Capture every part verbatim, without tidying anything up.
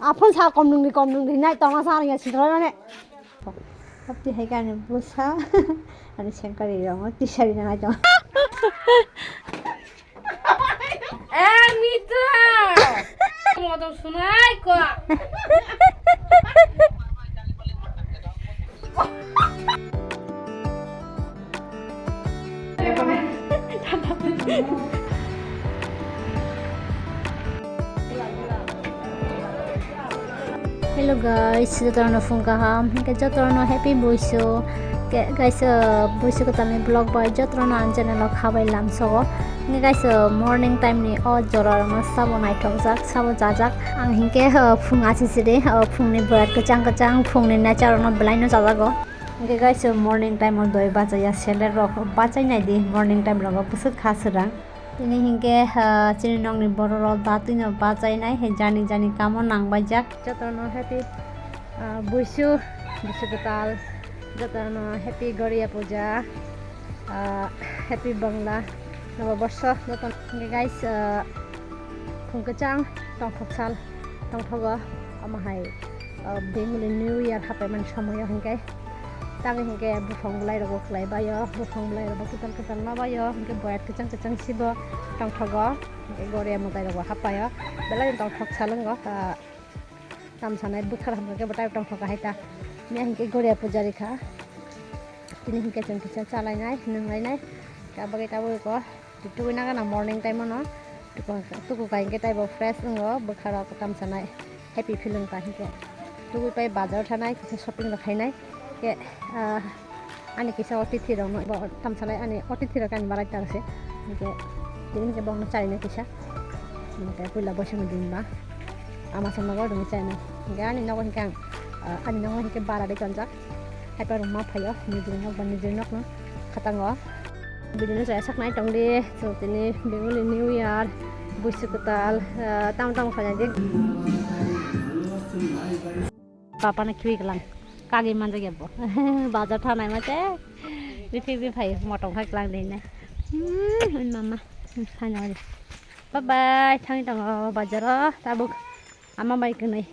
Aphun sa kom nungni, kom nungni nai tongma sa ringya sidroi mane. Hapti hai kani busa. Ani sengkari rong tisari na nai tong. Eh, Mita! Modom sunai ko. Hello guys, jotono phung kaham, hingke jotono happy buisu. Ke guys, uh, buisu kwtalni vlog bai jotono ang channel o khabai lamsogo. Hingke guys, uh, morning time ni o jora rokno sabo naithokjak, sabo chajak. Ang hingke, uh, phung asisiri, uh, phungni boyat kwchang kwchang, phungni nacha rokno belai no chajago. Hingke guys, morning time o doi bachaya, salad rok bachai nai di, morning time rogo bwswk kha swrang. Tini hingke, ah, chini nokni borok rok datwi no bachai nai, he jani jani kamo nang baijak. Jotono happy, ah, buisu, buisu kwtal, jotono happy Goria Puja, ah, happy Bangla Noboborsho, jotono hingke guys, ah, phung kwchang tongthok sal. Tongthogo, omo hai, uh, Bengali New Year hapaimani somoyo hinkhe, tamo hinkhe buphang bwlairokbo khlaibaio, buphang bwlairokbo kwtal kwtal mabaio, hinkhe boyat kwchang kwchang sibo tongthogo, hinkhe goria mwtairokbo hapaio, belai tongthok salwngo, uh, tamsanai bwkhar hamjakhe bo taibo tongthogo hai ta, miya hinkhe goria puja rikha, tini hinkhe chwng kisa chalainai, nwnglainai, tabagwi tabukgo. Tubui nagana morning time o no tuku, tuku kai hingke taibo fresh wngo, bwkha rok tamsa nai happy feeling ta hingke. Tubui pai bazar thanai kisa shopping rok khainai ke, ah, ani kisa otithi rok no bo tamsa nai ani otithi rok ani barai ta se hingke tini hingke bokno charinai kisa hingke puila boisongni din ba ama songno bo rwngwi chainai hingke ani nogo hingke ang, ah, ani nogo hingke bara de tonjak. Haiphano ma phaio, nijini nok ba nijini nokno khatango. Video no chaya saknai tongdi, chwng tini Bengali New Year, buisu kwtal, ah, tamo tamo khainai di. Papa no khibi kwlang, kagwi manjak ya bo. Bazar thanai ma che, bithik bithik phai, motong khai kwlang di na. Hmm, mama, hmm, thanai di. Bye bye, thangwi tongo bazaro, tabuk ama bai kwnwi.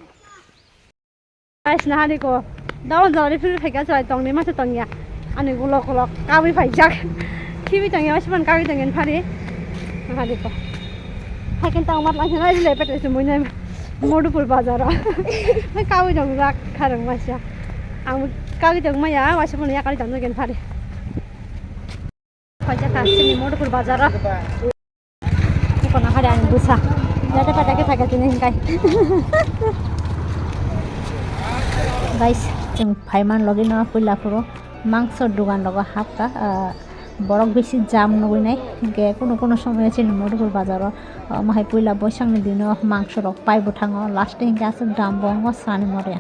Guys, nahani ko. Dawan jawari phiri phaikha chwrai tongni masa tongya. Ani ulo ulo kawi phaijak. Khibi tongya, wasiman kawi tongya phari. Nahani ko. Haikin tang mat lang nai le pete sumui nai. Modupur bazar. Mai kawi tongjak kharang masa. Ang kawi tong maya, wasiman yakari tonggen phari. Phaikha chini Modupur bazar o. Kono hari ani busa. Jate pada ke phaikha chini hingkai. Guys, chwng phaiman logi no puila phuru mangso dugan rogo hapkha, ah, borok bisi jam nugui nai. Hingke kuno kuno somoyo chini Modupur bazar o, ah, mahai puila boisang ni dino mangso rok pai bwthango, last hingke aswk dam bo wngo sani more.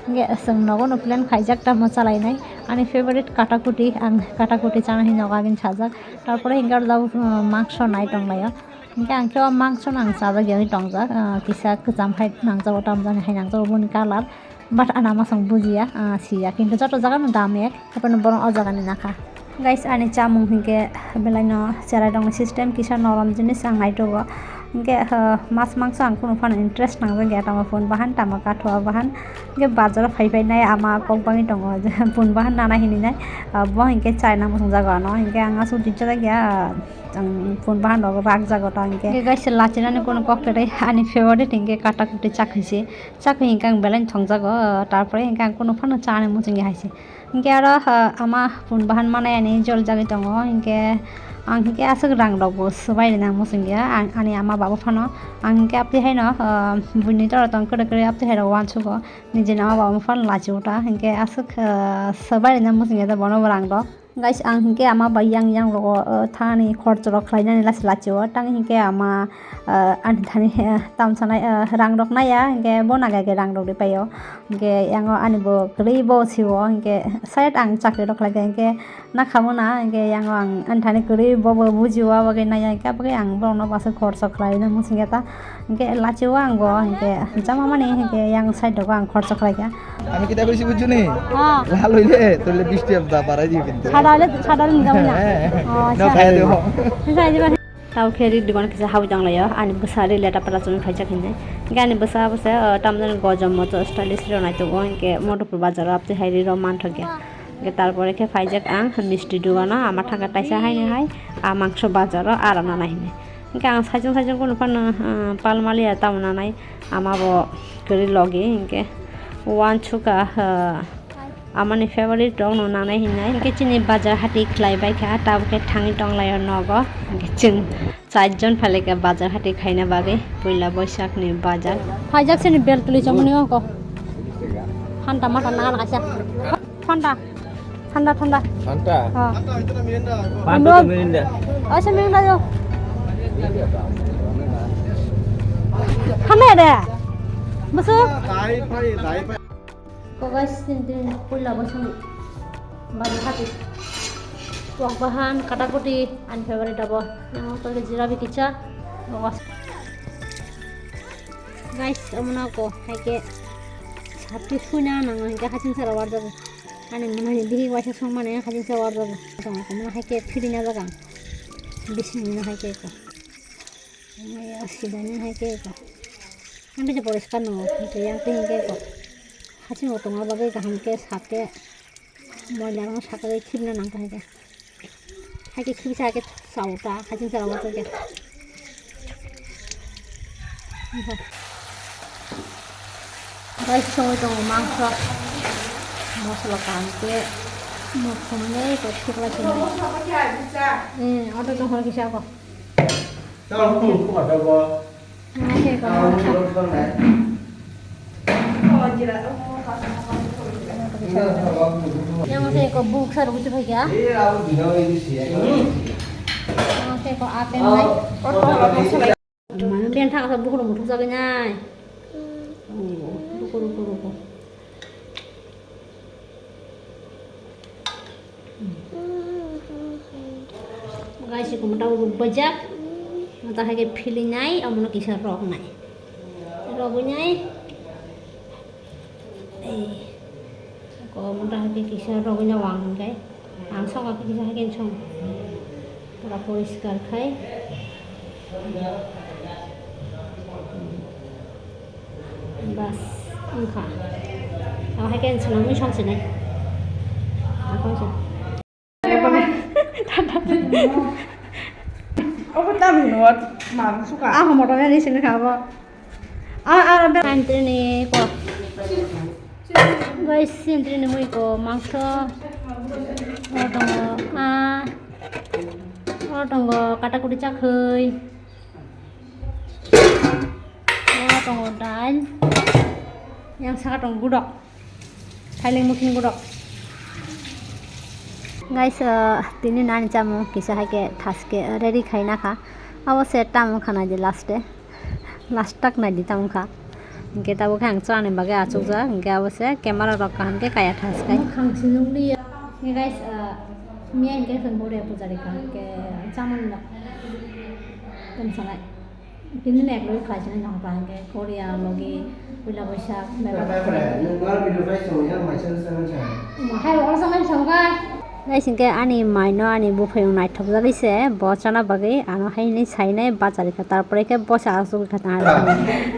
Hingke chwng nogo no plan khaijak tamo chalai nai. Ani favorite katakuti, ang katakuti chana hinwi nogo agini sajak. Tarpore hingke aro tabuk, uh, mangso nai tonglaio. Hingke ang khe o mangso no ang chajak ya wngwi tongjak. Uh, kisa kwcham hai nangjago, tamjani hai nangjago boni colour. But ano ama song bujiya, uh, siya. Kintu joto jaga no dam ek, haphano bono o jaga ni nakha. Guys, ani chamung hingke belai no cherai rok ni system kisa norom jinis ang naitogo. Hingke, uh, mas mangso ang kunu phano interest nangjak ya, tamo phone bahan, tamo kathua bahan. Hingke bazar o phai phai nai ama kok bangwi tongo, phone bahan nana hinwi nai. Ah, bo hingke chaina muchung jago ano, hingke ang asuk dinsa jak ya, ang phone bahan rok rak jago ta hingke. Hingke guys, lachina ni kono kok kwrwi ani favorite hingke kata kati chakri se, chakri hingke ang belai thong jago, ah, tarpore hingke ang kono phano chani muchung ya hai se. Hingke aro, ah, ama phone bahan manai ani jol jagwi tongo, hingke ang hingke asuk rang rok bo swbai rina muchung ya, ang, ani ama babu phano ang hingke aphi hai no, ah, buini tora tong kwrwi kwrwi aphi hai rok uansugo. Nijini ama baba phano lachi uta, hingke aswk, ah, swbai rina muchung ya bono bo rang rok. Guys, ang hingke ama bai yang yang rogo, ah, thani khorcho rok khlainani lachi lachi o. Tang hingke ama, ah, ani thani, ah, tamsa nai, ah, rang rok naiya, hingke bo naga ke rang rok ripaio. Hingke yango ani bo kwrwi bo siwo, hingke side ang chakri rok khlaikha, hingke nakhamuna, hingke yango ang ani thani kwrwi bo bo bujiwa, bagwi naiya, hingke abagwi ang borokno aswk khorcho khlaina muchung ya ta. Hingke lachio ang bo, hingke jama mani, hingke yang side o ang khorcho khlaikha. আমি কিতা কৈছি বুঝছো নি? অ। লাল হইলে তোলে বিশ টিয়া দা বাড়াই দিও কিন্তু। সাদা হলে, সাদা হলে নিতাম না। হ্যাঁ। অ, আচ্ছা। না, খাই দেবো। ঠিক আছে, এই যে Tamo khe ri dogan kisa habwi tonglaio, ani bwsa ri leta pata chumui phaijak hinwi. Hinkhe ani bwsa bwsa, o, tamjani gojom mojo style se rw naitongo, hinkhe Madhupur bazaro amtwi hai ri rw manthokya. Hinkhe tarpore khe phaijak ang misti dogano, ama thangkha taisa haino hai, a mangso bazaro aro nanai hinwi. Hinkhe ang saichung saichung kunu phano, ah, pal maliya tamo nanai, ama bo kwrwi logi, hinkhe uansukha, ah, Amoni favorite rok no nanai hinai. Hinkhe chini bazar hati khlai bai kha, tabuk khe thangwi tong laio nogo. Hinkhe chwng char jon phai lai kha bazar hati khaina bagwi, puila Boisak ni bazar. Phaijak sini bel tuli chomoni ongko. Phanta mata nangan kaisa. Phanta. Thanda, thanda. Thanda? Ha. Phanta to mirinda. Asa mirinda yo. Thanda de. Busu. Dai phai, dai phai. Ko guys, tin tin puila bo song. Bari hati. Wak bahan, katakuti, ani favorite abo. Yang ko jira bi kicha. Guys, amna ko, hai ke. Sati suna nang, hai ke hachin sara warda. Ani mwnai ni bihik waisa songmani hajin se order song ko mwnai hai khe philina jaga ang. Bising mwnai hai khe ko. Mwnai asida ni hai khe ko. Ang khe poriskar no, hinkhe yang khe hinkhe ko. Hachin bo tongma bagwi kaham khe sap khe moila rok saka khe philna nang khe hai khe. Hai khe khibisa hai khe sao ta, haching sara water khe. Guys, songwi tongo mangso. Mosla kaham khe mosla mwnai khe thikla sini. Eh, auto tong hor kisa ko. Yang saya ko buk saru kucu kaya. Yang saya ko apen mai. Mana bian thang sa buk ro muthuk jaga nai. Oh, ruko, ruko, ruko. Guys, iko mata uruk bajak. Mata hai khe philinai, omono kisa roknai. Roknai. Eh. Iko mata hai khe kisa roknai wang khe. Ang sokha khe kisa hai khe song. Pura poriskar khai. Bas, wngkha. Abo hai khe swnamwi song sinai. Ako se. Obo tamni nuat mang suka. Ah, motor ni sini kha bo. Ah, ah, be. Santri ni ko. Guys, santri ni mui ko mangso. O tongo, ah. O tongo, kata kuri chakhwi. Yang tongo dail. Yang saka tongo gudok. Thailing mukhini gudok. Guys, uh, tini nani chamung kisa hai khe thaske ready khaina kha. Abo se tamo khana je last e. Last tak nai di tamo kha. Hingke tabuk khe ang chwlani bagwi achukjak, hingke abo se camera rok kaham khe kaya thas khai. Khang sinung liya. Hingke guys, ah, miya hingke khwng bore pujari kha, hingke chamani rok. Tong sanai. Tini nek loi khlai sinai nang pa hingke Korea logi puila Boisak. Hai oro sanai songkha. Guys, hingke ani mai no ani buphayung naithok jagwi se bo chana bagwi ano hai hinwi sainai bachari kha, tarpore khe bosa asugwi kha tang.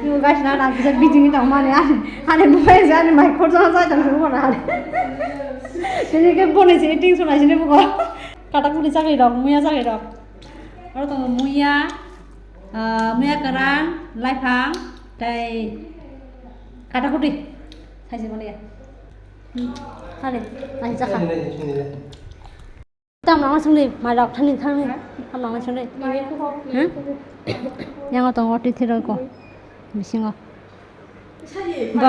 Nung guys na nang kisa bijini tong mani ani, ani buphayung se ani mai khorjana sai tong suru kona ani. Tini khe boni se eating sunai sini buko. Kata kuri chagwi rok, muya chagwi rok. Oro tongo muya, ah, muya kwran, laiphang, tei kata kuri. Saisi maliya. Hmm, hale, nai jakha. Tam nang sungni, mai rok thani thani. Tam nang sungni. Hmm? Yang tongo twi thwi roi ko. Bisingo. Bo,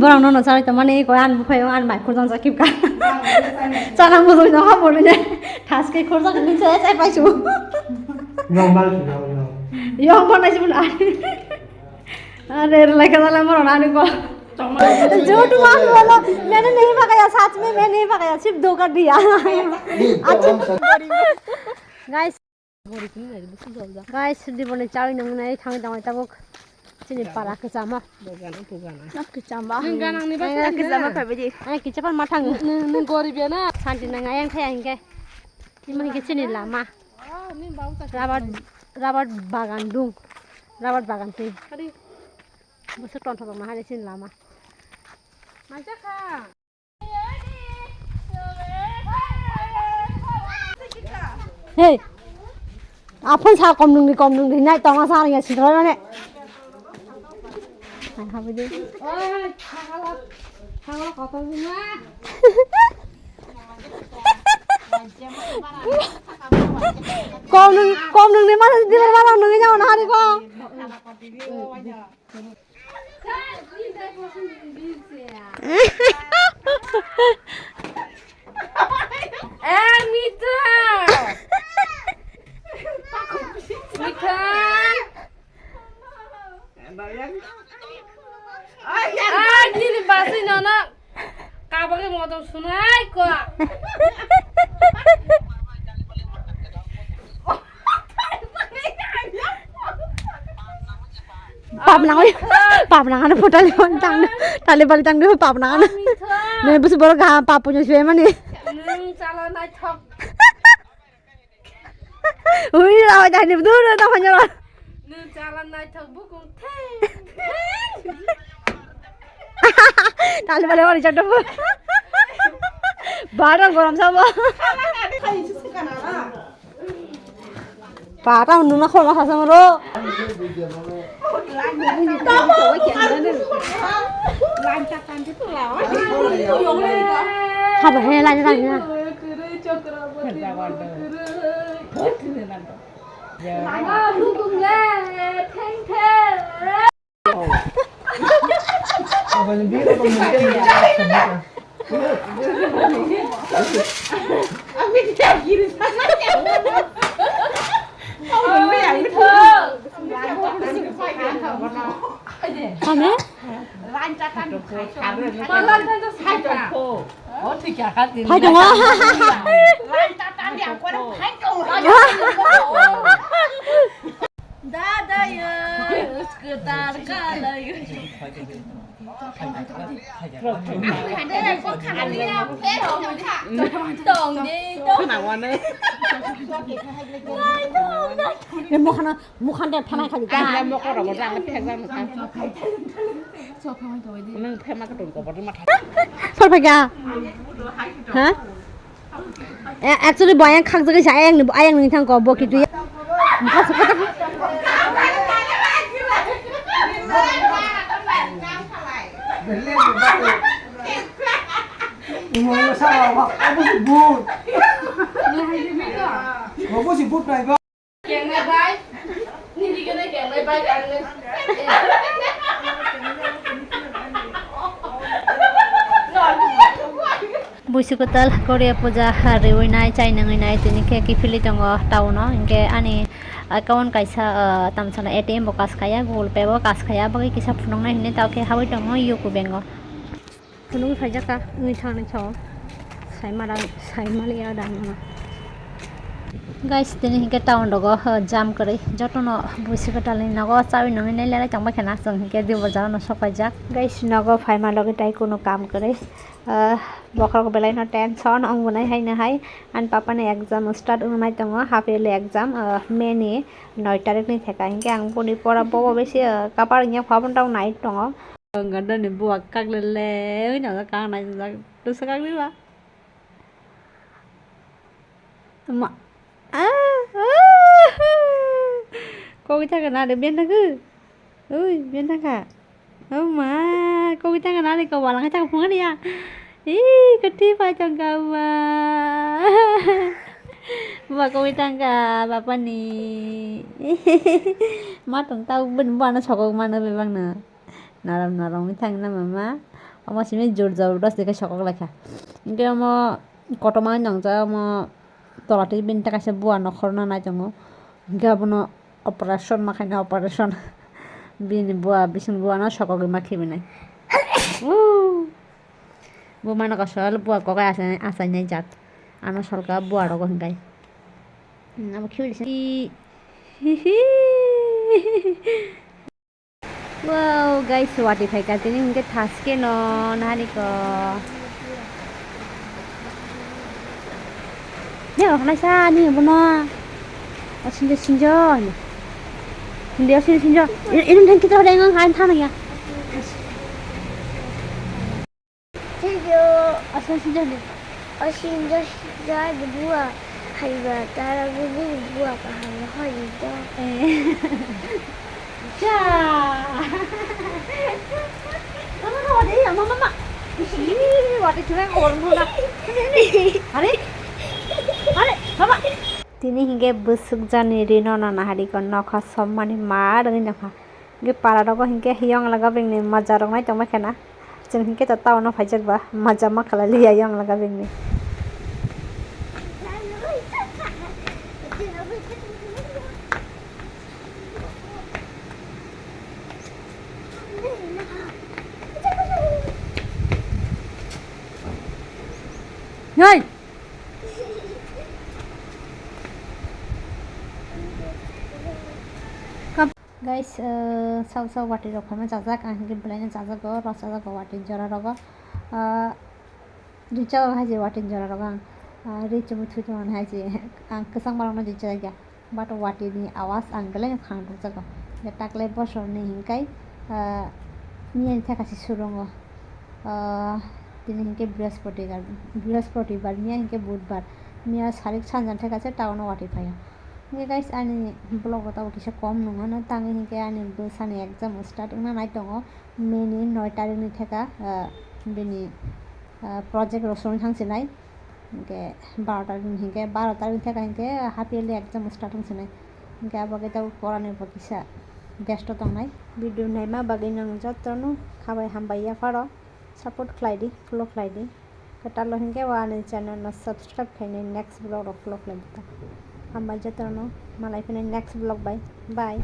borok nono charai tongmani ko an buphai an mai khorjang jakip ka. Chana mujung no ha bole ne. Thas ke khorjang ni se sai pai su. Normal su, normal. Yo, mana sih pun. Are, lai ka dala moro nani ko. जो तुम आने वाला, मैंने नहीं पकाया, सच में मैं नहीं पकाया, सिर्फ धोखा दिया। Guys, guys, di boni chawi nang nai thang dang tabuk. Chini para ke chama. Nap ke chama. Nang ganang ni ba ke chama pa bidi. Ai ke chapa ma thang. Nang gorib ya na. Santi nang ayang thai ang ke. Ima ke chini lama. Rabar Rabar bagan dung. Rabar bagan twi. Hari. Bwswk tongthok tongma hari chini lama. Manjakha. Hey. Aphun sa kom nungni, kom nungni nai tonga sa ya sidroi mane. Hai habidi. Kom nung, kom nungni mana dibar mana nungi nyawa na hari ko. Eh, Mitha! Mitha! Ah, nini basi nono. Kabagi motom sunai ko. Pap nang oi. Pap nang ano putali tang. Tali bali tang dulu pap nang ano. Ne busu borok ga pap punya suwe mani. Nung chala nai thok. Ui, rawa jani dulu na hanya. Nung chala nai thok bukung theng. Tali bali mani chatu. Bara gorom sabo. Pata nuna khorma khasam ro. Haba he lai lai na. Kame? Phaidongo. Dada yo, usko tar kalai. Tong di, tong. Mokhan de phanai khaji. Mokhan de phanai khaji. Nung phema ka tong ko bari ma thai. Sor phai ga. Ha? Actually, bo ayang khakjagwi sa, ayang ni, ayang ni thang ko, bo kitu ya. Abo si but. Abo si but nai ba. Kengnai bai. Nini gana kengnai bai kangnai. Buisi kwtal Korea puja ha riwi nai, chai nangwi nai, tini khe kiphilwi tongo town o. Hinkhe ani account kaisa, ah, tamsano A T M bo kas khaya, Google Pay bo kas khaya, bagwi kisa phunuknai hinwi tao khe habwi tongo U C O bank o. Phunugwi phaijak kha wngwi thangni sao. Saimara, saimaliya da nangma. Guys, tini hinkhe town rogo, uh, jam kwrwi. Jotono buisi kwtalni nogo chawi nungwi nai lelai tongbai khana chwng hinkhe Dibor jagano sok paijak. Guys, nogo phaima logi tai kunu kam kwrwi. Uh, bokhorok belaino tension wng bunai haino hai. Ani papani exam start wngnai tongo, half yearly exam, uh, May ni noi tarikni theka. Hinkhe ang boni pora bobo besi, uh, kapar wngya phaboni tong nai tongo. Ganda ni buwa kaklele, oi na kang nai jak, tu sa kakli ba. Ma, ah, ah, kok ita kana de ben na ku, oi ben na ka, oh ma, kok ita kana de ko walang ita phung ya, ih kati pa chong ka ma, buwa kok ita ka bapa ni, ma tong tau ben buwa na sokok ma na bebak na. Naram naram wngwi thangna mama. Omo simi jor jabardasti khe sokok laikha. Hinkhe omo kotorma wngwi nongjak, omo tola twi bini ta kaisa buwa nokhorno nai tongo. Hinkhe abono operation ma khaina operation. Bini buwa bising buwano sokogwi ma khibinai. Woo! Bo mano kosol buwa kokai achai, achai naijak. Ano solka buwa rogo hinkai. Hmm, abo khibili se. Wow, guys, wati phaikha tini hinkhe thaske no nahani ko. Ne, o khnai sa ni bono. O sinjo sinjo. Hindi asin sinjo. Ini thang kita ada yang kan thana ya. Sinjo. Asin sinjo ni. Asin jo sinjo di buah. Hai ba tara gulu buah ka hai hai jo. Eh. Ja. Mama ka wadi ya mama mama. Ih, wadi cuma orang mana. Are. Are, mama. Tini hingke bwswk jani rino nana hari ko nokha sommani ma rwngwi nokha. Hingke para rogo hingke hiyong laga bengni maja rok nai tongma khena. Chwng hingke to town o phaijak ba maja ma khalai liya yong laga bengni. Hey! Guys, uh, sao sao wati rok phaima chajak, ang hingke belai no chajago, rw chajago wati jora rogo. Uh, Ri chajak hai je wati jora rogo ang, uh, ri chumui thui tongmani hai je ang kwchang ma rok no ri chajak ya. But wati ni awas ang belai no khang rwjago. Je taklai bosor ni hingkai, uh, miya ni theka si surongo. Uh, tini hingke brihaspoti gar, brihaspoti bar, miya hingke budbar. Miya sarik sanjan theka se town o wati phaio. Hingke guys, ani vlog o tabuk kisa kom nung mano, tangwi hingke ani bwsani exam start wngna nai tongo, May ni noi tarik ni theka, ah, bini, ah, project rok songwi thang sinai, hingke baro tarik ni hingke, baro tarik ni theka hingke half yearly exam start wng sinai, hingke abo khe tabuk pora ni bo kisa besto tongnai. Video naima bagwi nang jotono khabai hambai yapharo. Support khlai di, follow khlai di. Kwtal o hinkhe o ani channel no subscribe khainai next vlog rok follow khlai di ta. Hambai jotono malai phino next vlog bai. Bye.